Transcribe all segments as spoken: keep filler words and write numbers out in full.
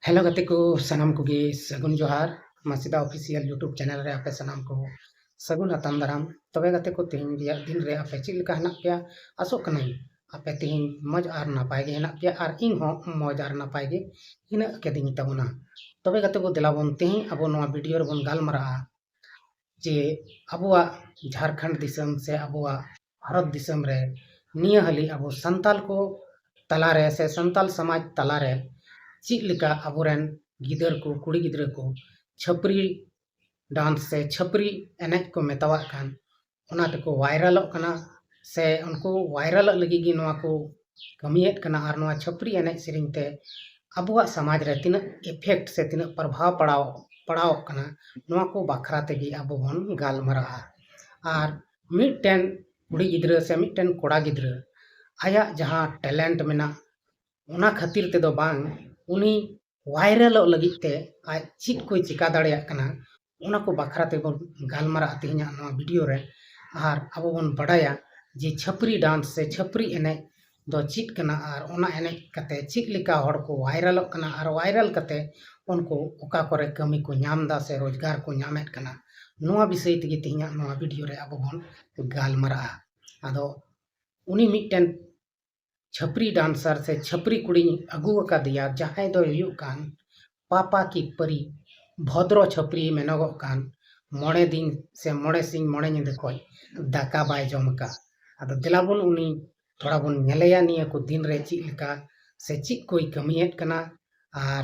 Hello ᱜᱟᱛᱮ ᱠᱚ, ᱥᱟᱱᱟᱢ ᱠᱚᱜᱮ ᱥᱟᱹᱜᱩᱱ ᱡᱚᱦᱟᱨ᱾ ᱢᱟᱥᱤᱫᱟ ᱚᱯᱷᱤᱥᱤᱭᱟᱞ YouTube ᱪᱮᱱᱮᱞ ᱨᱮ ᱟᱯᱮ ᱥᱟᱱᱟᱢ ᱠᱚ ᱥᱟᱹᱜᱩᱱ ᱟᱛᱟᱝ ᱫᱟᱨᱟᱢ᱾ ᱛᱚᱵᱮ ᱜᱟᱛᱮ ᱠᱚ, ᱛᱮᱦᱮᱧ ᱨᱮᱭᱟᱜ ᱫᱤᱱ ᱨᱮ ᱟᱯᱮ ᱪᱮᱫ ᱞᱮᱠᱟ ᱦᱮᱱᱟᱜ ᱯᱮᱭᱟ? ᱟᱥᱚᱜ ᱠᱟᱹᱱᱟᱹᱧ ᱟᱯᱮ ᱛᱮᱦᱮᱧ ᱢᱚᱡᱽ ᱟᱨ ᱱᱟᱯᱟᱭ ᱜᱮ ᱦᱮᱱᱟᱜ ᱯᱮᱭᱟ, ᱟᱨ ᱤᱧ ᱦᱚᱸ ᱢᱚᱡᱽ ᱟᱨ ᱱᱟᱯᱟᱭ ᱜᱮ ᱦᱮᱱᱟᱜ ᱟᱠᱟᱫᱤᱧ ᱛᱟᱵᱚᱱᱟ᱾ ᱛᱚᱵᱮ ᱜᱟᱛᱮ ᱠᱚ, ᱫᱮᱞᱟ ᱵᱚᱱ ᱛᱮᱦᱮᱧ ᱟᱵᱚ ᱱᱚᱣᱟ ᱵᱷᱤᱰᱤᱭᱳ ᱨᱮᱵᱚᱱ ᱜᱟᱞᱢᱟᱨᱟᱜᱼᱟ ᱡᱮ ᱟᱵᱚᱣᱟᱜ ᱡᱷᱟᱲᱠᱷᱚᱸᱰ ᱫᱤᱥᱚᱢ ᱥᱮ ᱟᱵᱚᱣᱟᱜ ᱵᱷᱟᱨᱚᱛ ᱫᱤᱥᱚᱢ ᱨᱮ ᱱᱤᱭᱟᱹ ᱦᱟᱹᱞᱤ ᱟᱵᱚ ᱥᱟᱱᱛᱟᱞ ᱠᱚ ᱛᱟᱞᱟᱨᱮ ᱥᱮ ᱥᱟᱱᱛᱟᱞ ᱥᱚᱢᱟᱡᱽ ᱛᱟᱞᱟᱨᱮ ᱪᱮᱫ ᱞᱮᱠᱟ ᱟᱵᱚᱨᱮᱱ ᱜᱤᱫᱟᱹᱨ ᱠᱚ, ᱠᱩᱲᱤ ᱜᱤᱫᱽᱨᱟᱹ ᱠᱚ ᱪᱷᱟᱹᱯᱨᱤ ᱰᱟᱱᱥ ᱥᱮ ᱪᱷᱟᱹᱯᱨᱤ ᱮᱱᱮᱡ ᱠᱚ ᱢᱮᱛᱟᱣᱟᱜ ᱠᱟᱱ, ᱚᱱᱟ ᱛᱮᱠᱚ ᱵᱷᱟᱭᱨᱟᱞᱚᱜ ᱠᱟᱱᱟ᱾ ᱥᱮ ᱩᱱᱠᱩ ᱵᱷᱟᱭᱨᱟᱞᱚᱜ ᱞᱟᱹᱜᱤᱫ ᱜᱮ ᱱᱚᱣᱟ ᱠᱚ ᱠᱟᱹᱢᱤᱭᱮᱫ ᱠᱟᱱᱟ, ᱟᱨ ᱱᱚᱣᱟ ᱪᱷᱟᱹᱯᱨᱤ ᱮᱱᱮᱡ ᱥᱮᱨᱮᱧ ᱛᱮ ᱟᱵᱚᱣᱟᱜ ᱥᱚᱢᱟᱡᱽ ᱨᱮ ᱛᱤᱱᱟᱹᱜ ᱤᱯᱷᱮᱠᱴ ᱥᱮ ᱛᱤᱱᱟᱹᱜ ᱯᱨᱚᱵᱷᱟᱣ ᱯᱟᱲᱟᱣ ᱯᱟᱲᱟᱣᱚᱜ ᱠᱟᱱᱟ, ᱱᱚᱣᱟ ᱠᱚ ᱵᱟᱠᱷᱨᱟ ᱛᱮᱜᱮ ᱟᱵᱚ ᱵᱚᱱ ᱜᱟᱞᱢᱟᱨᱟᱜᱼᱟ᱾ ᱟᱨ ᱢᱤᱫᱴᱮᱱ ᱠᱩᱲᱤ ᱜᱤᱫᱽᱨᱟᱹ ᱥᱮ ᱢᱤᱫᱴᱮᱱ ᱠᱚᱲᱟ ᱜᱤᱫᱽᱨᱟᱹ ᱟᱭᱟᱜ ᱡᱟᱦᱟᱸ ᱴᱮᱞᱮᱱᱴ ᱢᱮᱱᱟᱜ, ᱚᱱᱟ ᱠᱷᱟᱹᱛᱤᱨ ᱛᱮᱫᱚ ᱵᱟᱝ, ᱩᱱᱤ ᱵᱷᱟᱭᱨᱟᱞᱚᱜ ᱞᱟᱹᱜᱤᱫ ᱛᱮ ᱟᱡ ᱪᱮᱫ ᱠᱚᱭ ᱪᱮᱠᱟ ᱫᱟᱲᱮᱭᱟᱜ ᱠᱟᱱᱟ, ᱚᱱᱟ ᱠᱚ ᱵᱟᱠᱷᱨᱟ ᱛᱮᱵᱚᱱ ᱜᱟᱞᱢᱟᱨᱟᱜᱼᱟ ᱛᱮᱦᱮᱧᱟᱜ ᱱᱚᱣᱟ ᱵᱷᱤᱰᱤᱭᱳ ᱨᱮ᱾ ᱟᱨ ᱟᱵᱚ ᱵᱚᱱ ᱵᱟᱰᱟᱭᱟ ᱡᱮ ᱪᱷᱟᱹᱯᱨᱤ ᱰᱟᱱᱥ ᱥᱮ ᱪᱷᱟᱹᱯᱨᱤ ᱮᱱᱮᱡ ᱫᱚ ᱪᱮᱫ ᱠᱟᱱᱟ, ᱟᱨ ᱚᱱᱟ ᱮᱱᱮᱡ ᱠᱟᱛᱮ ᱪᱮᱫ ᱞᱮᱠᱟ ᱦᱚᱲ ᱠᱚ ᱵᱷᱟᱭᱨᱟᱞᱚᱜ ᱠᱟᱱᱟ, ᱟᱨ ᱵᱷᱟᱭᱨᱟᱞ ᱠᱟᱛᱮ ᱩᱱᱠᱩ ᱚᱠᱟ ᱠᱚᱨᱮ ᱠᱟᱹᱢᱤ ᱠᱚ ᱧᱟᱢ ᱮᱫᱟ ᱥᱮ ᱨᱳᱡᱽᱜᱟᱨ ᱠᱚ ᱧᱟᱢᱮᱫ ᱠᱟᱱᱟ, ᱱᱚᱣᱟ ᱵᱤᱥᱚᱭ ᱛᱮᱜᱮ ᱛᱮᱦᱮᱧᱟᱜ ᱱᱚᱣᱟ ᱵᱷᱤᱰᱤᱭᱳ ᱨᱮ ᱟᱵᱚ ᱵᱚᱱ ᱜᱟᱞᱢᱟᱨᱟᱜᱼᱟ᱾ ᱟᱫᱚ ᱩᱱᱤ ᱢᱤᱫᱴᱮᱱ ᱪᱷᱟᱹᱯᱨᱤ ᱰᱟᱱᱥᱟᱨ ᱥᱮ ᱪᱷᱟᱹᱯᱨᱤ ᱠᱩᱲᱤᱧ ᱟᱹᱜᱩ ᱟᱠᱟᱫᱮᱭᱟ, ᱡᱟᱦᱟᱸᱭ ᱫᱚᱭ ᱦᱩᱭᱩᱜ ᱠᱟᱱ ᱯᱟᱯᱟ ᱠᱤ ᱯᱟᱹᱨᱤ, ᱵᱷᱚᱫᱨᱚ ᱪᱷᱟᱹᱯᱨᱤ ᱢᱮᱱᱚᱜᱚᱜ ᱠᱟᱱ, ᱢᱚᱬᱮ ᱫᱤᱱ ᱥᱮ ᱢᱚᱬᱮ ᱥᱤᱧ ᱢᱚᱬᱮ ᱧᱤᱫᱟᱹ ᱠᱷᱚᱡ ᱫᱟᱠᱟ ᱵᱟᱭ ᱡᱚᱢ ᱟᱠᱟᱫ᱾ ᱟᱫᱚ ᱫᱮᱞᱟ ᱵᱚᱱ ᱩᱱᱤ ᱛᱷᱚᱲᱟ ᱵᱚᱱ ᱧᱮᱞᱮᱭᱟ, ᱱᱤᱭᱟᱹ ᱠᱚ ᱫᱤᱱ ᱨᱮ ᱪᱮᱫ ᱞᱮᱠᱟ ᱥᱮ ᱪᱮᱫ ᱠᱚᱭ ᱠᱟᱹᱢᱤᱭᱮᱫ ᱠᱟᱱᱟ, ᱟᱨ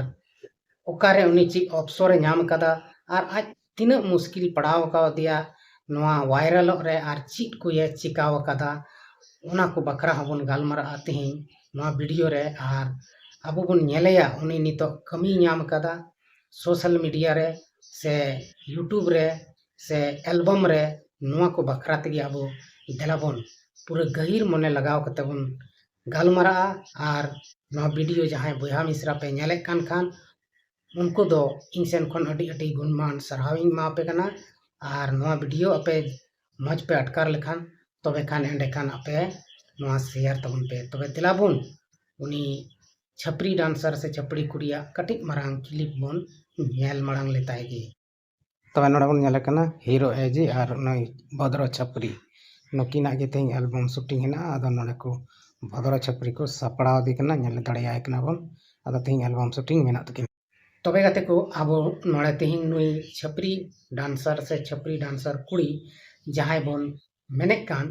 ᱚᱠᱟᱨᱮ ᱩᱱᱤ ᱪᱮᱫ ᱚᱯᱥᱚᱨᱮ ᱧᱟᱢ ᱟᱠᱟᱫᱟ, ᱟᱨ ᱟᱡ ᱛᱤᱱᱟᱹᱜ ᱢᱩᱥᱠᱤᱞ ᱯᱟᱲᱟᱣ ᱟᱠᱟᱫᱮᱭᱟ ᱱᱚᱣᱟ ᱵᱷᱟᱭᱨᱟᱞᱚᱜ ᱨᱮ, ᱟᱨ ᱪᱮᱫ ᱠᱚᱭᱮ ᱪᱮᱠᱟᱣ ᱟᱠᱟᱫᱟ, ᱚᱱᱟ ᱠᱚ ᱵᱟᱠᱷᱨᱟ ᱦᱚᱸᱵᱚᱱ ᱜᱟᱞᱢᱟᱨᱟᱜᱼᱟ ᱛᱮᱦᱮᱧ ᱱᱚᱣᱟ ᱵᱷᱤᱰᱤᱭᱳ ᱨᱮ᱾ ᱟᱨ ᱟᱵᱚ ᱵᱚᱱ ᱧᱮᱞᱮᱭᱟ ᱩᱱᱤ ᱱᱤᱛᱚᱜ ᱠᱟᱹᱢᱤᱭ ᱧᱟᱢ ᱟᱠᱟᱫᱟ ᱥᱳᱥᱟᱞ ᱢᱤᱰᱤᱭᱟ ᱨᱮ ᱥᱮ YouTube ᱨᱮ ᱥᱮ ᱮᱞᱵᱟᱢ ᱨᱮ, ᱱᱚᱣᱟ ᱠᱚ ᱵᱟᱠᱷᱨᱟ ᱛᱮᱜᱮ ᱟᱵᱚ ᱫᱮᱞᱟ ᱵᱚᱱ ᱯᱩᱨᱟᱹ ᱜᱟᱹᱦᱤᱨ ᱢᱚᱱᱮ ᱞᱟᱜᱟᱣ ᱠᱟᱛᱮ ᱵᱚᱱ ᱜᱟᱞᱢᱟᱨᱟᱜᱼᱟ᱾ ᱟᱨ ᱱᱚᱣᱟ ᱵᱷᱤᱰᱤᱭᱳ ᱡᱟᱦᱟᱸᱭ ᱵᱚᱭᱦᱟ ᱢᱤᱥᱨᱟ ᱯᱮ ᱧᱮᱞᱮᱫ ᱠᱟᱱ ᱠᱷᱟᱱ, ᱩᱱᱠᱩ ᱫᱚ ᱤᱧ ᱥᱮᱱ ᱠᱷᱚᱱ ᱟᱹᱰᱤ ᱟᱹᱰᱤ ᱜᱩᱱᱢᱟᱱ ᱥᱟᱨᱦᱟᱣ ᱤᱧ ᱮᱢᱟ ᱯᱮ ᱠᱟᱱᱟ᱾ ᱟᱨ ᱱᱚᱣᱟ ᱵᱷᱤᱰᱤᱭᱳ ᱟᱯᱮ ᱢᱚᱡᱽ ᱯᱮ ᱟᱴᱠᱟᱨ ᱞᱮᱠᱷᱟᱱ, ᱛᱚᱵᱮ ᱠᱷᱟᱱ ᱮᱸᱰᱮ ᱠᱷᱟᱱ ᱟᱯᱮ ᱱᱚᱣᱟ ᱥᱮᱭᱟᱨ ᱛᱟᱵᱚᱱ ᱯᱮ᱾ ᱛᱚᱵᱮ ᱫᱮᱞᱟ ᱵᱚᱱ ᱩᱱᱤ ᱪᱷᱟᱹᱯᱨᱤ ᱰᱟᱱᱥᱟᱨ ᱥᱮ ᱪᱷᱟᱹᱯᱨᱤ ᱠᱩᱲᱤᱭᱟᱜ ᱠᱟᱹᱴᱤᱡ ᱢᱟᱨᱟᱝ ᱠᱞᱤᱯ ᱵᱚᱱ ᱧᱮᱞ ᱢᱟᱲᱟᱝ ᱞᱮᱛᱟᱭ ᱜᱮ᱾ ᱛᱚᱵᱮ ᱱᱚᱰᱮ ᱵᱚᱱ ᱧᱮᱞᱮ ᱠᱟᱱᱟ ᱦᱤᱨᱳ ᱮᱡᱤ ᱟᱨ ᱱᱩᱭ ᱵᱷᱚᱫᱨᱚ ᱪᱷᱟᱹᱯᱨᱤ, ᱱᱩᱠᱤᱱᱟᱜ ᱜᱮ ᱛᱮᱦᱮᱧ ᱮᱞᱵᱟᱢ ᱥᱩᱴᱤᱝ ᱦᱮᱱᱟᱜᱼᱟ᱾ ᱟᱫᱚ ᱱᱚᱰᱮ ᱠᱚ ᱵᱷᱚᱫᱨᱚ ᱪᱷᱟᱹᱯᱨᱤ ᱠᱚ ᱥᱟᱯᱲᱟᱣ ᱮᱫᱮ ᱠᱟᱱᱟ, ᱧᱮᱞ ᱫᱟᱲᱮᱭᱟᱭ ᱠᱟᱱᱟ ᱵᱚᱱ᱾ ᱟᱫᱚ ᱛᱮᱦᱮᱧ ᱮᱞᱵᱟᱢ ᱥᱩᱴᱤᱝ ᱢᱮᱱᱟᱜ ᱛᱟᱹᱠᱤᱱᱟ᱾ ᱛᱚᱵᱮ ᱜᱟᱛᱮ ᱠᱚ, ᱟᱵᱚ ᱱᱚᱰᱮ ᱛᱮᱦᱮᱧ ᱱᱩᱭ ᱪᱷᱟᱹᱯᱨᱤ ᱰᱟᱱᱥᱟᱨ ᱥᱮ ᱪᱷᱟᱹᱯᱨᱤ ᱰᱟᱱᱥᱟᱨ ᱠᱩᱲᱤ ᱡᱟᱦᱟᱸᱭ ᱵᱚᱱ ᱢᱮᱱᱮᱫ ᱠᱟᱱ,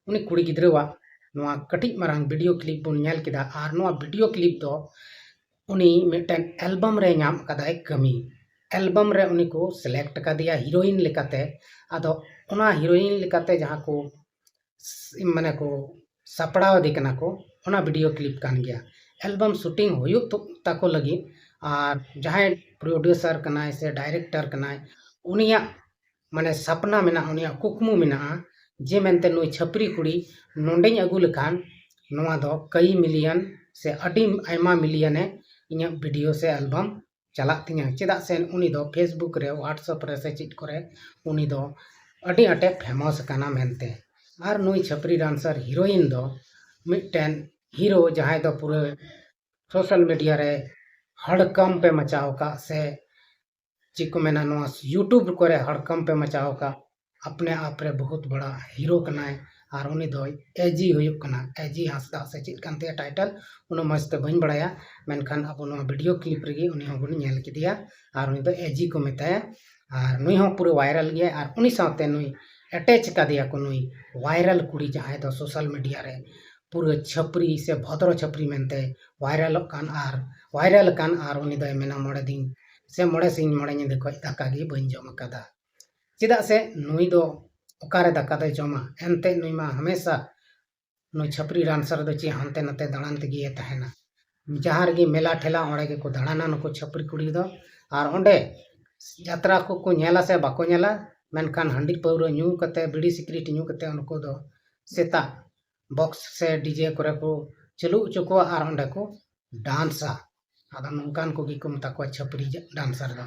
ᱩᱱᱤ ᱠᱩᱲᱤ ᱜᱤᱫᱽᱨᱟᱹᱣᱟᱜ ᱱᱚᱣᱟ ᱠᱟᱹᱴᱤᱡ ᱢᱟᱨᱟᱝ ᱵᱷᱤᱰᱤᱭᱳ ᱠᱞᱤᱯ ᱵᱚᱱ ᱧᱮᱞ ᱠᱮᱫᱟ᱾ ᱟᱨ ᱱᱚᱣᱟ ᱵᱷᱤᱰᱤᱭᱳ ᱠᱞᱤᱯ ᱫᱚ ᱩᱱᱤ ᱢᱤᱫᱴᱮᱱ ᱮᱞᱵᱟᱢ ᱨᱮ ᱧᱟᱢ ᱟᱠᱟᱫᱟᱭ ᱠᱟᱹᱢᱤ᱾ ᱮᱞᱵᱟᱢ ᱨᱮ ᱩᱱᱤ ᱠᱚ ᱥᱤᱞᱮᱠᱴ ᱟᱠᱟᱫᱮᱭᱟ ᱦᱤᱨᱳᱭᱤᱱ ᱞᱮᱠᱟᱛᱮ᱾ ᱟᱫᱚ ᱚᱱᱟ ᱦᱤᱨᱳᱭᱤᱱ ᱞᱮᱠᱟᱛᱮ ᱡᱟᱦᱟᱸ ᱠᱚ ᱥ-, ᱢᱟᱱᱮ ᱠᱚ ᱥᱟᱯᱲᱟᱣ ᱤᱫᱤ ᱠᱟᱱᱟ ᱠᱚ, ᱚᱱᱟ ᱵᱷᱤᱰᱤᱭᱳ ᱠᱞᱤᱯ ᱠᱟᱱ ᱜᱮᱭᱟ᱾ ᱮᱞᱵᱟᱢ ᱥᱩᱴᱤᱝ ᱦᱩᱭᱩᱜ ᱛᱚ-, ᱛᱟᱠᱚ ᱞᱟᱹᱜᱤᱫ, ᱟᱨ ᱡᱟᱦᱟᱸᱭ ᱯᱨᱚᱰᱭᱩᱥᱟᱨ ᱠᱟᱱᱟᱭ ᱥᱮ ᱰᱟᱭᱨᱮᱠᱴᱚᱨ ᱠᱟᱱᱟᱭ, ᱩᱱᱤᱭᱟᱜ ᱢᱟᱱᱮ ᱥᱟᱯᱱᱟ ᱢᱮᱱᱟᱜᱼᱟ, ᱩᱱᱤᱭᱟᱜ ᱠᱩᱠᱢᱩ ᱢᱮᱱᱟᱜᱼᱟ ᱡᱮ ᱢᱮᱱᱛᱮ ᱱᱩᱭ ᱪᱷᱟᱹᱯᱨᱤ ᱠᱩᱲᱤ ᱱᱚᱸᱰᱮᱧ ᱟᱹᱜᱩ ᱞᱮᱠᱷᱟᱱ ᱱᱚᱣᱟ ᱫᱚ ᱠᱟᱹᱭ ᱢᱤᱞᱤᱭᱚᱱ ᱥᱮ ᱟᱹᱰᱤ ᱟᱭᱢᱟ ᱢᱤᱞᱤᱭᱚᱱᱮ ᱤᱧᱟᱹᱜ ᱵᱷᱤᱰᱤᱭᱳ ᱥᱮ ᱮᱞᱵᱟᱢ ᱪᱟᱞᱟᱜ ᱛᱤᱧᱟᱹ, ᱪᱮᱫᱟᱜ ᱥᱮ ᱩᱱᱤ ᱫᱚ Facebook ᱨᱮ, WhatsApp ᱨᱮ ᱥᱮ ᱪᱮᱫ ᱠᱚᱨᱮ ᱩᱱᱤ ᱫᱚ ᱟᱹᱰᱤ ᱟᱸᱴᱮ ᱯᱷᱮᱢᱟᱥ ᱟᱠᱟᱱᱟ ᱢᱮᱱᱛᱮ᱾ ᱟᱨ ᱱᱩᱭ ᱪᱷᱟᱹᱯᱨᱤ ᱰᱟᱱᱥᱟᱨ ᱦᱤᱨᱳᱭᱤᱱ ᱫᱚ ᱢᱤᱫᱴᱮᱱ ᱦᱤᱨᱳ ᱡᱟᱦᱟᱸᱭ ᱫᱚ ᱯᱩᱨᱟᱹ ᱥᱳᱥᱟᱞ ᱢᱤᱰᱤᱭᱟ ᱨᱮ ᱦᱟᱲᱠᱟᱢᱯ ᱮ ᱢᱟᱪᱟᱣ ᱟᱠᱟᱫ ᱥᱮ ᱪᱮᱫ ᱠᱚ ᱢᱮᱱᱟ, ᱱᱚᱣᱟ YouTube ᱠᱚᱨᱮ ᱦᱟᱲᱠᱟᱢᱯ ᱮ ᱢᱟᱪᱟᱣ ᱟᱠᱟᱫ, ᱟᱯᱱᱮ ᱟᱯ ᱨᱮ ᱵᱚᱦᱩᱛ ᱵᱟᱲᱟ ᱦᱤᱨᱳ ᱠᱟᱱᱟᱭ᱾ ᱟᱨ ᱩᱱᱤ ᱫᱚᱭ ᱮᱡᱤ ᱦᱩᱭᱩᱜ ᱠᱟᱱᱟ, ᱮᱡᱤ ᱦᱟᱸᱥᱫᱟ ᱥᱮ ᱪᱮᱫ ᱠᱟᱱ ᱛᱟᱭᱟ ᱴᱟᱭᱴᱮᱞ, ᱩᱱᱟᱹᱜ ᱢᱚᱡᱽ ᱛᱮ ᱵᱟᱹᱧ ᱵᱟᱲᱟᱭᱟ, ᱢᱮᱱᱠᱷᱟᱱ ᱟᱵᱚ ᱱᱚᱣᱟ ᱵᱷᱤᱰᱤᱭᱳ ᱠᱞᱤᱯ ᱨᱮᱜᱮ ᱩᱱᱤ ᱦᱚᱸᱵᱚᱱ ᱧᱮᱞ ᱠᱮᱫᱮᱭᱟ᱾ ᱟᱨ ᱩᱱᱤ ᱫᱚ ᱮᱡᱤ ᱠᱚ ᱢᱮᱛᱟᱭᱟ᱾ ᱟᱨ ᱱᱩᱭ ᱦᱚᱸ ᱯᱩᱨᱟᱹ ᱵᱷᱟᱭᱨᱟᱞ ᱜᱮᱭᱟᱭ᱾ ᱟᱨ ᱩᱱᱤ ᱥᱟᱶᱛᱮ ᱱᱩᱭ ᱮᱴᱮᱪ ᱟᱠᱟᱫᱮᱭᱟ ᱠᱚ, ᱱᱩᱭ ᱵᱷᱟᱭᱨᱟᱞ ᱠᱩᱲᱤ ᱡᱟᱦᱟᱸᱭ ᱫᱚ ᱥᱳᱥᱟᱞ ᱢᱤᱰᱤᱭᱟ ᱨᱮ ᱯᱩᱨᱟᱹ ᱪᱷᱟᱹᱯᱨᱤ ᱥᱮ ᱵᱷᱚᱫᱨᱚ ᱪᱷᱟᱹᱯᱨᱤ ᱢᱮᱱᱛᱮ ᱵᱷᱟᱭᱨᱟᱞᱚᱜ ᱠᱟᱱ, ᱟᱨ ᱵᱷᱟᱭᱨᱟᱞ ᱟᱠᱟᱱ, ᱟᱨ ᱩᱱᱤ ᱫᱚᱭ ᱢᱮᱱᱟ, "ᱢᱚᱬᱮ ᱫᱤᱱ ᱥᱮ ᱢᱚᱬᱮ ᱥᱤᱧ ᱢᱚᱬᱮ ᱧᱤᱫᱟᱹ ᱠᱷᱚᱡ ᱫᱟᱠᱟ ᱜᱮ ᱵᱟᱹᱧ ᱡᱚᱢ ᱟᱠᱟᱫᱟ᱾" ᱪᱮᱫᱟᱜ ᱥᱮ ᱱᱩᱭ ᱫᱚ ᱚᱠᱟᱨᱮ ᱫᱟᱠᱟ ᱫᱚᱭ ᱡᱚᱢᱟ? ᱮᱱᱛᱮᱫ ᱱᱩᱭ ᱢᱟ ᱦᱟᱢᱮᱥᱟ ᱱᱩᱭ ᱪᱷᱟᱹᱯᱨᱤ ᱰᱟᱱᱥᱟᱨ ᱫᱚ ᱪᱮᱫ ᱦᱟᱱᱛᱮ ᱱᱟᱛᱮ ᱫᱟᱬᱟᱱ ᱛᱮᱜᱮ ᱛᱟᱦᱮᱱᱟ᱾ ᱡᱟᱦᱟᱸ ᱨᱮᱜᱮ ᱢᱮᱞᱟ ᱴᱷᱮᱞᱟ, ᱚᱸᱰᱮ ᱜᱮᱠᱚ ᱫᱟᱬᱟᱱᱟ ᱱᱩᱠᱩ ᱪᱷᱟᱹᱯᱨᱤ ᱠᱩᱲᱤ ᱫᱚ᱾ ᱟᱨ ᱚᱸᱰᱮ ᱡᱟᱛᱨᱟ ᱠᱚᱠᱚ ᱧᱮᱞᱟ ᱥᱮ ᱵᱟᱠᱚ ᱧᱮᱞᱟ, ᱢᱮᱱᱠᱷᱟᱱ ᱦᱟᱺᱰᱤ ᱯᱟᱹᱣᱨᱟᱹ ᱧᱩ ᱠᱟᱛᱮ, ᱵᱤᱲᱤ ᱥᱤᱠᱨᱤᱴ ᱧᱩ ᱠᱟᱛᱮ ᱩᱱᱠᱩ ᱫᱚ ᱥᱮᱛᱟᱜ ᱵᱚᱠᱥ ᱥᱮ ᱰᱤᱡᱮ ᱠᱚᱨᱮ ᱠᱚ ᱪᱟᱹᱞᱩ ᱦᱚᱪᱚ ᱠᱚᱣᱟ ᱟᱨ ᱚᱸᱰᱮ ᱠᱚ ᱰᱟᱱᱥᱟ᱾ ᱟᱫᱚ ᱱᱚᱝᱠᱟᱱ ᱠᱚᱜᱮ ᱠᱚ ᱢᱮᱛᱟ ᱠᱚᱣᱟ ᱪᱷᱟᱹᱯᱨᱤ ᱰᱟᱱᱥᱟᱨ ᱫᱚ᱾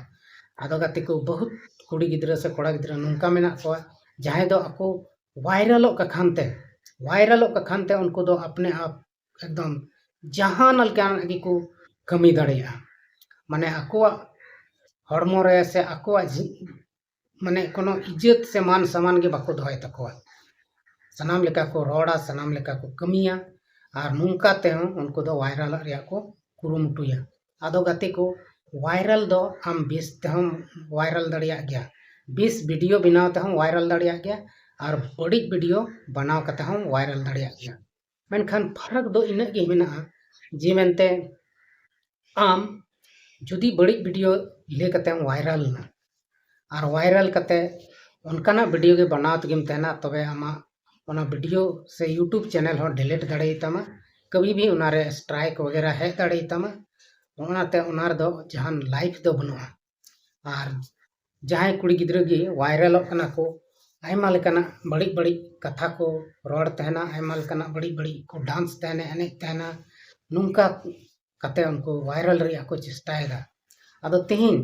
ᱟᱫᱚ ᱜᱟᱛᱮ ᱠᱚ, ᱵᱚᱦᱩᱛ ᱠᱩᱲᱤ ᱜᱤᱫᱽᱨᱟᱹ ᱥᱮ ᱠᱚᱲᱟ ᱜᱤᱫᱽᱨᱟᱹ ᱱᱚᱝᱠᱟ ᱢᱮᱱᱟᱜ ᱠᱚᱣᱟ, ᱡᱟᱦᱟᱸᱭ ᱫᱚ ᱟᱠᱚ ᱵᱷᱟᱭᱨᱟᱞᱚᱜ ᱠᱟᱠᱷᱟᱱ ᱛᱮ, ᱵᱷᱟᱭᱨᱟᱞᱚᱜ ᱠᱟᱠᱷᱟᱱ ᱛᱮ ᱩᱱᱠᱩ ᱫᱚ ᱟᱯᱱᱮ ᱟᱯ ᱮᱠᱫᱚᱢ ᱡᱟᱦᱟᱱ ᱞᱮᱠᱟᱱᱟᱜ ᱜᱮᱠᱚ ᱠᱟᱹᱢᱤ ᱫᱟᱲᱮᱭᱟᱜᱼᱟ᱾ ᱢᱟᱱᱮ ᱟᱠᱚᱣᱟᱜ ᱦᱚᱲᱢᱚ ᱨᱮ ᱥᱮ ᱟᱠᱚᱣᱟᱜ ᱡᱤ-, ᱢᱟᱱᱮ ᱠᱳᱱᱳ ᱤᱡᱽᱡᱚᱛ ᱥᱮ ᱢᱟᱱ ᱥᱚᱢᱟᱱ ᱜᱮ ᱵᱟᱠᱚ ᱫᱚᱦᱚᱭ ᱛᱟᱠᱚᱣᱟ᱾ ᱥᱟᱱᱟᱢ ᱞᱮᱠᱟ ᱠᱚ ᱨᱚᱲᱟ, ᱥᱟᱱᱟᱢ ᱞᱮᱠᱟ ᱠᱚ ᱠᱟᱹᱢᱤᱭᱟ, ᱟᱨ ᱱᱚᱝᱠᱟ ᱛᱮᱦᱚᱸ ᱩᱱᱠᱩ ᱫᱚ ᱵᱷᱟᱭᱨᱟᱞᱚᱜ ᱨᱮᱭᱟᱜ ᱠᱚ ᱠᱩᱨᱩᱢᱩᱴᱩᱭᱟ᱾ ᱟᱫᱚ ᱜᱟᱛᱮ ᱠᱚ, ᱵᱷᱟᱭᱨᱟᱞ ᱫᱚ ᱟᱢ ᱵᱮᱥ ᱛᱮᱦᱚᱸᱢ ᱵᱷᱟᱭᱨᱟᱞ ᱫᱟᱲᱮᱭᱟᱜ ᱜᱮᱭᱟ, ᱵᱮᱥ ᱵᱷᱤᱰᱤᱭᱳ ᱵᱮᱱᱟᱣ ᱛᱮᱦᱚᱸᱢ ᱵᱷᱟᱭᱨᱟᱞ ᱫᱟᱲᱮᱭᱟᱜ ᱜᱮᱭᱟ, ᱟᱨ ᱵᱟᱹᱲᱤᱡ ᱵᱷᱤᱰᱤᱭᱳ ᱵᱮᱱᱟᱣ ᱠᱟᱛᱮ ᱦᱚᱸᱢ ᱵᱷᱟᱭᱨᱟᱞ ᱫᱟᱲᱮᱭᱟᱜ ᱜᱮᱭᱟ᱾ ᱢᱮᱱᱠᱷᱟᱱ ᱯᱷᱟᱨᱟᱠ ᱫᱚ ᱤᱱᱟᱹᱜ ᱜᱮ ᱢᱮᱱᱟᱜᱼᱟ ᱡᱮ ᱢᱮᱱᱛᱮ ᱟᱢ ᱡᱩᱫᱤ ᱵᱟᱹᱲᱤᱡ ᱵᱷᱤᱰᱤᱭᱳ ᱞᱟᱹᱭ ᱠᱟᱛᱮᱢ ᱵᱷᱟᱭᱨᱟᱞ ᱮᱱᱟ, ᱟᱨ ᱵᱷᱟᱭᱨᱟᱞ ᱠᱟᱛᱮ ᱚᱱᱠᱟᱱᱟᱜ ᱵᱷᱤᱰᱤᱭᱳ ᱜᱮ ᱵᱮᱱᱟᱣ ᱛᱮᱜᱮᱢ ᱛᱟᱦᱮᱱᱟ, ᱛᱚᱵᱮ ᱟᱢᱟᱜ ᱚᱱᱟ ᱵᱷᱤᱰᱤᱭᱳ ᱥᱮ YouTube ᱪᱮᱱᱮᱞ ᱦᱚᱸ ᱰᱤᱞᱤᱴ ᱫᱟᱲᱮᱭᱟᱛᱟᱢᱟ, ᱠᱟᱹᱵᱷᱤ ᱵᱷᱤ ᱚᱱᱟᱨᱮ ᱥᱴᱨᱟᱭᱤᱠ ᱵᱟᱜᱮᱨᱟ ᱦᱮᱡ ᱫᱟᱲᱮᱭᱟᱛᱟᱢᱟ᱾ ᱚᱱᱟᱛᱮ ᱚᱱᱟ ᱨᱮᱫᱚ ᱡᱟᱦᱟᱱ ᱞᱟᱭᱤᱯᱷ ᱫᱚ ᱵᱟᱹᱱᱩᱜᱼᱟ᱾ ᱟᱨ ᱡᱟᱦᱟᱸᱭ ᱠᱩᱲᱤ ᱜᱤᱫᱽᱨᱟᱹ ᱜᱮ ᱵᱷᱟᱭᱨᱟᱞᱚᱜ ᱠᱟᱱᱟ ᱠᱚ, ᱟᱭᱢᱟ ᱞᱮᱠᱟᱱᱟᱜ ᱵᱟᱹᱲᱤᱡ ᱵᱟᱹᱲᱤᱡ ᱠᱟᱛᱷᱟ ᱠᱚ ᱨᱚᱲ ᱛᱟᱦᱮᱱᱟ, ᱟᱭᱢᱟ ᱞᱮᱠᱟᱱᱟᱜ ᱵᱟᱹᱲᱤᱡ ᱵᱟᱹᱲᱤᱡ ᱠᱚ ᱰᱟᱱᱥ ᱛᱟᱦᱮᱱᱟ, ᱮᱱᱮᱡ ᱛᱟᱦᱮᱱᱟ, ᱱᱚᱝᱠᱟ ᱠᱟᱛᱮ ᱩᱱᱠᱩ ᱵᱷᱟᱭᱨᱟᱞ ᱨᱮᱭᱟᱜ ᱠᱚ ᱪᱮᱥᱴᱟᱭᱮᱫᱟ᱾ ᱟᱫᱚ ᱛᱮᱦᱮᱧ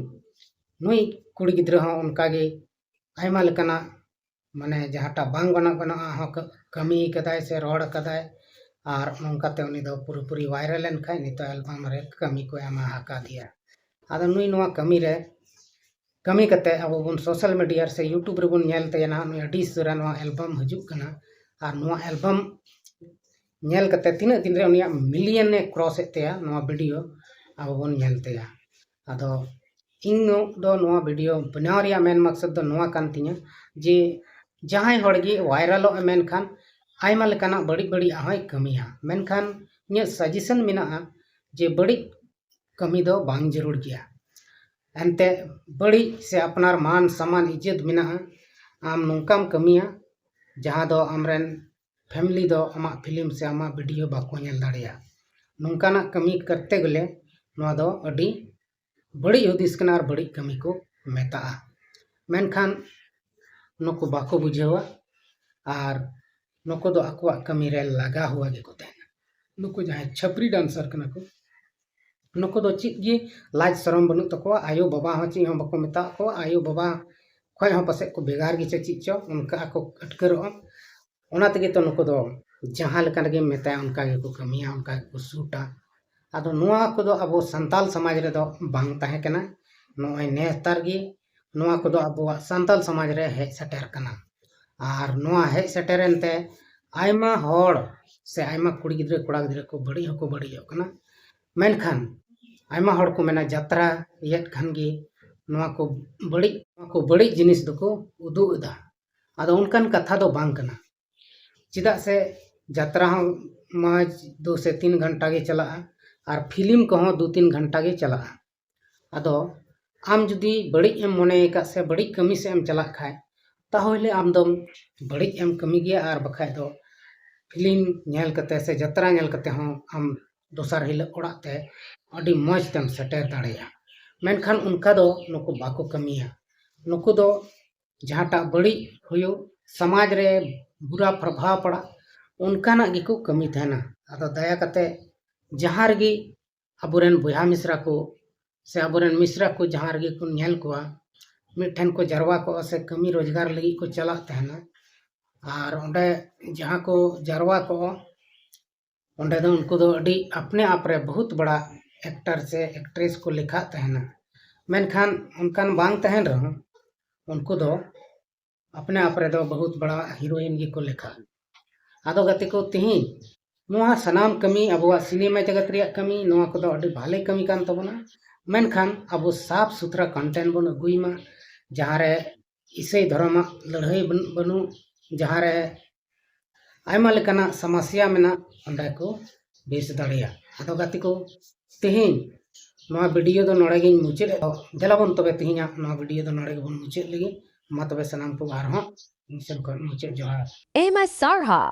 ᱱᱩᱭ ᱠᱩᱲᱤ ᱜᱤᱫᱽᱨᱟᱹ ᱦᱚᱸ ᱚᱱᱠᱟᱜᱮ ᱟᱭᱢᱟ ᱞᱮᱠᱟᱱᱟᱜ, ᱢᱟᱱᱮ ᱡᱟᱦᱟᱸᱴᱟᱜ ᱵᱟᱝ ᱜᱟᱱᱚᱜ ᱜᱟᱱᱚᱜᱼᱟ ᱦᱚᱸ ᱠᱟᱹ-, ᱠᱟᱹᱢᱤ ᱠᱟᱫᱟᱭ ᱥᱮ ᱨᱚᱲ ᱠᱟᱫᱟᱭ, ᱟᱨ ᱱᱚᱝᱠᱟᱛᱮ ᱩᱱᱤ ᱫᱚ ᱯᱩᱨᱟᱹᱯᱩᱨᱤ ᱵᱷᱟᱭᱨᱟᱞ ᱮᱱ ᱠᱷᱟᱡ ᱱᱤᱛᱚᱜ ᱮᱞᱵᱟᱢ ᱨᱮ ᱠᱟᱹᱢᱤ ᱠᱚ ᱮᱢᱟ ᱟᱠᱟᱫᱮᱭᱟ᱾ ᱟᱫᱚ ᱱᱩᱭ ᱱᱚᱣᱟ ᱠᱟᱹᱢᱤ ᱨᱮ, ᱠᱟᱹᱢᱤ ᱠᱟᱛᱮ ᱟᱵᱚ ᱵᱚᱱ ᱥᱳᱥᱟᱞ ᱢᱤᱰᱤᱭᱟ ᱥᱮ YouTube ᱨᱮᱵᱚᱱ ᱧᱮᱞ ᱛᱟᱭᱟ ᱱᱟᱦᱟᱜ, ᱱᱩᱭ ᱟᱹᱰᱤ ᱩᱥᱟᱹᱨᱟ ᱱᱚᱣᱟ ᱮᱞᱵᱟᱢ ᱦᱤᱡᱩᱜ ᱠᱟᱱᱟ, ᱟᱨ ᱱᱚᱣᱟ ᱮᱞᱵᱟᱢ ᱧᱮᱞ ᱠᱟᱛᱮ ᱛᱤᱱᱟᱹᱜ ᱫᱤᱱ ᱨᱮ ᱩᱱᱤᱭᱟᱜ ᱢᱤᱞᱤᱭᱚᱱ ᱮ ᱠᱨᱚᱥ ᱮᱫ ᱛᱟᱭᱟ, ᱱᱚᱣᱟ ᱵᱷᱤᱰᱤᱭᱳ ᱟᱵᱚ ᱵᱚᱱ ᱧᱮᱞ ᱛᱟᱭᱟ᱾ ᱟᱫᱚ ᱤᱧ ᱫᱚ ᱱᱚᱣᱟ ᱵᱷᱤᱰᱤᱭᱳ ᱵᱮᱱᱟᱣ ᱨᱮᱭᱟᱜ ᱢᱮᱱ ᱢᱟᱠᱥᱚᱫ ᱫᱚ ᱱᱚᱣᱟ ᱠᱟᱱ ᱛᱤᱧᱟᱹ ᱡᱮ ᱡᱟᱦᱟᱸᱭ ᱦᱚᱲ ᱜᱮ ᱵᱷᱟᱭᱨᱟᱞᱚᱜ ᱮ ᱢᱮᱱᱠᱷᱟᱱ ᱟᱭᱢᱟ ᱞᱮᱠᱟᱱᱟᱜ ᱵᱟᱹᱲᱤᱡ ᱵᱟᱹᱲᱤᱡ ᱦᱚᱸᱭ ᱠᱟᱹᱢᱤᱭᱟ, ᱢᱮᱱᱠᱷᱟᱱ ᱤᱧᱟᱹᱜ ᱥᱟᱡᱮᱥᱚᱱ ᱢᱮᱱᱟᱜᱼᱟ ᱡᱮ ᱵᱟᱹᱲᱤᱡ ᱠᱟᱹᱢᱤ ᱫᱚ ᱵᱟᱝ ᱡᱟᱹᱨᱩᱲ ᱜᱮᱭᱟ᱾ ᱮᱱᱛᱮ ᱵᱟᱹᱲᱤᱡ ᱥᱮ ᱟᱯᱱᱟᱨ ᱢᱟᱱ ᱥᱚᱢᱢᱟᱱ ᱤᱡᱽᱡᱚᱛ ᱢᱮᱱᱟᱜᱼᱟ, ᱟᱢ ᱱᱚᱝᱠᱟᱢ ᱠᱟᱹᱢᱤᱭᱟ ᱡᱟᱦᱟᱸ ᱫᱚ ᱟᱢᱨᱮᱱ ᱯᱷᱮᱢᱤᱞᱤ ᱫᱚ ᱟᱢᱟᱜ ᱯᱷᱤᱞᱢ ᱥᱮ ᱟᱢᱟᱜ ᱵᱷᱤᱰᱤᱭᱳ ᱵᱟᱠᱚ ᱧᱮᱞ ᱫᱟᱲᱮᱭᱟᱜᱼᱟ᱾ ᱱᱚᱝᱠᱟᱱᱟᱜ ᱠᱟᱹᱢᱤ ᱠᱚᱨᱛᱮ ᱜᱮᱞᱮ ᱱᱚᱣᱟ ᱫᱚ ᱟᱹᱰᱤ ᱵᱟᱹᱲᱤᱡ ᱦᱩᱫᱤᱥ ᱠᱟᱱᱟ ᱟᱨ ᱵᱟᱹᱲᱤᱡ ᱠᱟᱹᱢᱤ ᱠᱚ ᱢᱮᱛᱟᱜᱼᱟ᱾ ᱢᱮᱱᱠᱷᱟᱱ ᱱᱩᱠᱩ ᱵᱟᱠᱚ ᱵᱩᱡᱷᱟᱹᱣᱟ ᱟᱨ ᱱᱩᱠᱩ ᱫᱚ ᱟᱠᱚᱣᱟᱜ ᱠᱟᱹᱢᱤ ᱨᱮ ᱞᱟᱜᱟ ᱦᱩᱣᱟ ᱜᱮᱠᱚ ᱛᱟᱦᱮᱱᱟ᱾ ᱱᱩᱠᱩ ᱡᱟᱦᱟᱸᱭ ᱪᱷᱟᱹᱯᱨᱤ ᱰᱟᱱᱥᱟᱨ ᱠᱟᱱᱟ ᱠᱚ, ᱱᱩᱠᱩ ᱫᱚ ᱪᱮᱫ ᱜᱮ ᱞᱟᱡᱽ ᱥᱚᱨᱚᱢ ᱵᱟᱹᱱᱩᱜ ᱛᱟᱠᱚᱣᱟ᱾ ᱟᱭᱳ ᱵᱟᱵᱟ ᱦᱚᱸ ᱪᱮᱫ ᱦᱚᱸ ᱵᱟᱠᱚ ᱢᱮᱛᱟᱜ ᱠᱚᱣᱟ, ᱟᱭᱳ ᱵᱟᱵᱟ ᱠᱷᱚᱡ ᱦᱚᱸ ᱯᱟᱥᱮᱡ ᱠᱚ ᱵᱷᱮᱜᱟᱨ ᱜᱮᱪᱚ ᱪᱮᱫ ᱪᱚ ᱚᱱᱠᱟ ᱠᱚ ᱟᱴᱠᱟᱹᱨᱚᱜᱼᱟ᱾ ᱚᱱᱟ ᱛᱮᱜᱮ ᱛᱚ ᱱᱩᱠᱩ ᱫᱚ ᱡᱟᱦᱟᱸ ᱞᱮᱠᱟ ᱨᱮᱜᱮᱢ ᱢᱮᱛᱟᱭᱟ, ᱚᱱᱠᱟ ᱜᱮᱠᱚ ᱠᱟᱹᱢᱤᱭᱟ, ᱚᱱᱠᱟ ᱜᱮᱠᱚ ᱥᱩᱴᱟ᱾ ᱟᱫᱚ ᱱᱚᱣᱟ ᱠᱚᱫᱚ ᱟᱵᱚ ᱥᱟᱱᱛᱟᱞ ᱥᱚᱢᱟᱡᱽ ᱨᱮᱫᱚ ᱵᱟᱝ ᱛᱟᱦᱮᱸ ᱠᱟᱱᱟ᱾ ᱱᱚᱜᱼᱚᱭ ᱱᱮᱛᱟᱨ ᱜᱮ ᱱᱚᱣᱟ ᱠᱚᱫᱚ ᱟᱵᱚᱣᱟᱜ ᱥᱟᱱᱛᱟᱞ ᱥᱚᱢᱟᱡᱽ ᱨᱮ ᱦᱮᱡ ᱥᱮᱴᱮᱨ ᱠᱟᱱᱟ᱾ ᱟᱨ ᱱᱚᱣᱟ ᱦᱮᱡ ᱥᱮᱴᱮᱨ ᱮᱱᱛᱮ ᱟᱭᱢᱟ ᱦᱚᱲ ᱥᱮ ᱟᱭᱢᱟ ᱠᱩᱲᱤ ᱜᱤᱫᱽᱨᱟᱹ, ᱠᱚᱲᱟ ᱜᱤᱫᱽᱨᱟᱹ ᱠᱚ ᱵᱟᱹᱲᱤᱡ ᱦᱚᱸᱠᱚ ᱵᱟᱹᱲᱤᱡᱚᱜ ᱠᱟᱱᱟ᱾ ᱢᱮᱱᱠᱷᱟᱱ ᱟᱭᱢᱟ ᱦᱚᱲ ᱠᱚ ᱢᱮᱱᱟ, ᱡᱟᱛᱨᱟ ᱤᱭᱟᱹ ᱠᱷᱟᱱ ᱜᱮ ᱱᱚᱣᱟ ᱠᱚ ᱵᱟᱹᱲᱤᱡ, ᱱᱚᱣᱟ ᱠᱚ ᱵᱟᱹᱲᱤᱡ ᱡᱤᱱᱤᱥ ᱫᱚᱠᱚ ᱩᱫᱩᱜ ᱮᱫᱟ᱾ ᱟᱫᱚ ᱚᱱᱠᱟᱱ ᱠᱟᱛᱷᱟ ᱫᱚ ᱵᱟᱝ ᱠᱟᱱᱟ᱾ ᱪᱮᱫᱟᱜ ᱥᱮ ᱡᱟᱛᱨᱟ ᱦᱚᱸ ᱢᱟ ᱫᱩ ᱥᱮ ᱛᱤᱱ ᱜᱷᱚᱱᱴᱟ ᱜᱮ ᱪᱟᱞᱟᱜᱼᱟ, ᱟᱨ ᱯᱷᱤᱞᱢ ᱠᱚᱦᱚᱸ ᱫᱩ ᱛᱤᱱ ᱜᱷᱚᱱᱴᱟ ᱜᱮ ᱪᱟᱞᱟᱜᱼᱟ᱾ ᱟᱫᱚ ᱟᱢ ᱡᱩᱫᱤ ᱵᱟᱹᱲᱤᱡ ᱮᱢ ᱢᱚᱱᱮ ᱟᱠᱟᱫ ᱥᱮ ᱵᱟᱹᱲᱤᱡ ᱠᱟᱹᱢᱤ ᱥᱮᱫ ᱮᱢ ᱪᱟᱞᱟᱜ ᱠᱷᱟᱡ, ᱛᱟᱦᱚᱞᱮ ᱟᱢ ᱫᱚᱢ ᱵᱟᱹᱲᱤᱡ ᱮᱢ ᱠᱟᱹᱢᱤ ᱜᱮᱭᱟ, ᱟᱨ ᱵᱟᱠᱷᱟᱡ ᱫᱚ ᱯᱷᱤᱞᱢ ᱧᱮᱞ ᱠᱟᱛᱮ ᱥᱮ ᱡᱟᱛᱨᱟ ᱧᱮᱞ ᱠᱟᱛᱮ ᱦᱚᱸ ᱟᱢ ᱫᱚᱥᱟᱨ ᱦᱤᱞᱳᱜ ᱚᱲᱟᱜ ᱛᱮ ᱟᱹᱰᱤ ᱢᱚᱡᱽ ᱛᱮᱢ ᱥᱮᱴᱮᱨ ᱫᱟᱲᱮᱭᱟᱜᱼᱟ᱾ ᱢᱮᱱᱠᱷᱟᱱ ᱚᱱᱠᱟ ᱫᱚ ᱱᱩᱠᱩ ᱵᱟᱠᱚ ᱠᱟᱹᱢᱤᱭᱟ᱾ ᱱᱩᱠᱩ ᱫᱚ ᱡᱟᱦᱟᱸᱴᱟᱜ ᱵᱟᱹᱲᱤᱡ ᱦᱩᱭᱩᱜ, ᱥᱚᱢᱟᱡᱽ ᱨᱮ ᱵᱩᱨᱟ ᱯᱨᱚᱵᱷᱟᱵᱽ ᱯᱟᱲᱟᱜ, ᱚᱱᱠᱟᱱᱟᱜ ᱜᱮᱠᱚ ᱠᱟᱹᱢᱤ ᱛᱟᱦᱮᱱᱟ᱾ ᱟᱫᱚ ᱫᱟᱭᱟ ᱠᱟᱛᱮ ᱡᱟᱦᱟᱸ ᱨᱮᱜᱮ ᱟᱵᱚᱨᱮᱱ ᱵᱚᱭᱦᱟ ᱢᱤᱥᱨᱟ ᱠᱚ ᱥᱮ ᱟᱵᱚᱨᱮᱱ ᱢᱤᱥᱨᱟ ᱠᱚ ᱡᱟᱦᱟᱸ ᱨᱮᱜᱮ ᱠᱚ ᱧᱮᱞ ᱠᱚᱣᱟ, ᱢᱤᱫᱴᱷᱮᱱ ᱠᱚ ᱡᱟᱨᱣᱟ ᱠᱚᱜᱼᱟ ᱥᱮ ᱠᱟᱹᱢᱤ ᱨᱳᱡᱽᱜᱟᱨ ᱞᱟᱹᱜᱤᱫ ᱠᱚ ᱪᱟᱞᱟᱜ ᱛᱟᱦᱮᱱᱟ, ᱟᱨ ᱚᱸᱰᱮ ᱡᱟᱦᱟᱸ ᱠᱚ ᱡᱟᱨᱣᱟ ᱠᱚᱜᱼᱟ, ᱚᱸᱰᱮ ᱫᱚ ᱩᱱᱠᱩ ᱫᱚ ᱟᱹᱰᱤ ᱟᱯᱱᱮ ᱟᱯ ᱨᱮ ᱵᱚᱦᱩᱛ ᱵᱟᱲᱟ ᱮᱠᱴᱟᱨ ᱥᱮ ᱮᱠᱴᱨᱮᱥ ᱠᱚ ᱞᱮᱠᱷᱟᱜ ᱛᱟᱦᱮᱱᱟ᱾ ᱢᱮᱱᱠᱷᱟᱱ ᱚᱱᱠᱟᱱ ᱵᱟᱝ ᱛᱟᱦᱮᱱ ᱨᱮᱦᱚᱸ, ᱩᱱᱠᱩ ᱫᱚ ᱟᱯᱱᱮ ᱟᱯ ᱨᱮᱫᱚ ᱵᱚᱦᱩᱛ ᱵᱟᱲᱟ ᱦᱤᱨᱳᱭᱤᱱ ᱜᱮᱠᱚ ᱞᱮᱠᱷᱟᱜᱼᱟ᱾ ᱟᱫᱚ ᱜᱟᱛᱮ ᱠᱚ, ᱛᱮᱦᱮᱧ ᱱᱚᱣᱟ ᱥᱟᱱᱟᱢ ᱠᱟᱹᱢᱤ, ᱟᱵᱚᱣᱟᱜ ᱥᱤᱱᱮᱢᱟ ᱡᱟᱜᱟᱛ ᱨᱮᱭᱟᱜ ᱠᱟᱹᱢᱤ, ᱱᱚᱣᱟ ᱠᱚᱫᱚ ᱟᱹᱰᱤ ᱵᱷᱟᱞᱮ ᱠᱟᱹᱢᱤ ᱠᱟᱱ ᱛᱟᱵᱚᱱᱟ᱾ ᱢᱮᱱᱠᱷᱟᱱ ᱟᱵᱚ ᱥᱟᱯᱷ ᱥᱩᱛᱷᱨᱟ ᱠᱚᱱᱴᱮᱱᱴ ᱵᱚᱱ ᱟᱹᱜᱩᱭ ᱢᱟ, ᱡᱟᱦᱟᱸ ᱨᱮ ᱤᱥᱟᱹᱭ ᱫᱷᱚᱨᱚᱢᱟᱜ ᱞᱟᱹᱲᱦᱟᱹᱭ ᱵᱟᱹᱱ-, ᱵᱟᱹᱱᱩᱜ, ᱡᱟᱦᱟᱸ ᱨᱮ ᱟᱭᱢᱟ ᱞᱮᱠᱟᱱᱟᱜ ᱥᱚᱢᱚᱥᱥᱟ ᱢᱮᱱᱟᱜ, ᱚᱸᱰᱮ ᱠᱚ ᱵᱮᱥ ᱫᱟᱲᱮᱭᱟᱜᱼᱟ᱾ ᱟᱫᱚ ᱜᱟᱛᱮ ᱠᱚ, ᱛᱮᱦᱮᱧ ᱱᱚᱣᱟ ᱵᱷᱤᱰᱤᱭᱳ ᱫᱚ ᱱᱚᱰᱮ ᱜᱤᱧ ᱢᱩᱪᱟᱹᱫ ᱮᱫᱟ᱾ ᱫᱮᱞᱟ ᱵᱚᱱ ᱛᱚᱵᱮ ᱛᱮᱦᱮᱧᱟᱜ ᱱᱚᱣᱟ ᱵᱷᱤᱰᱤᱭᱳ ᱫᱚ ᱱᱚᱰᱮ ᱜᱮᱵᱚᱱ ᱢᱩᱪᱟᱹᱫ ᱞᱮᱜᱮ᱾ ᱢᱟ ᱛᱚᱵᱮ ᱥᱟᱱᱟᱢ ᱠᱚ ᱟᱨᱦᱚᱸ ᱤᱧ ᱥᱮᱱ ᱠᱷᱚᱱ ᱢᱩᱪᱟᱹᱫ ᱡᱚᱦᱟᱨ᱾ ᱮᱢᱟ ᱥᱟᱨᱦᱟ᱾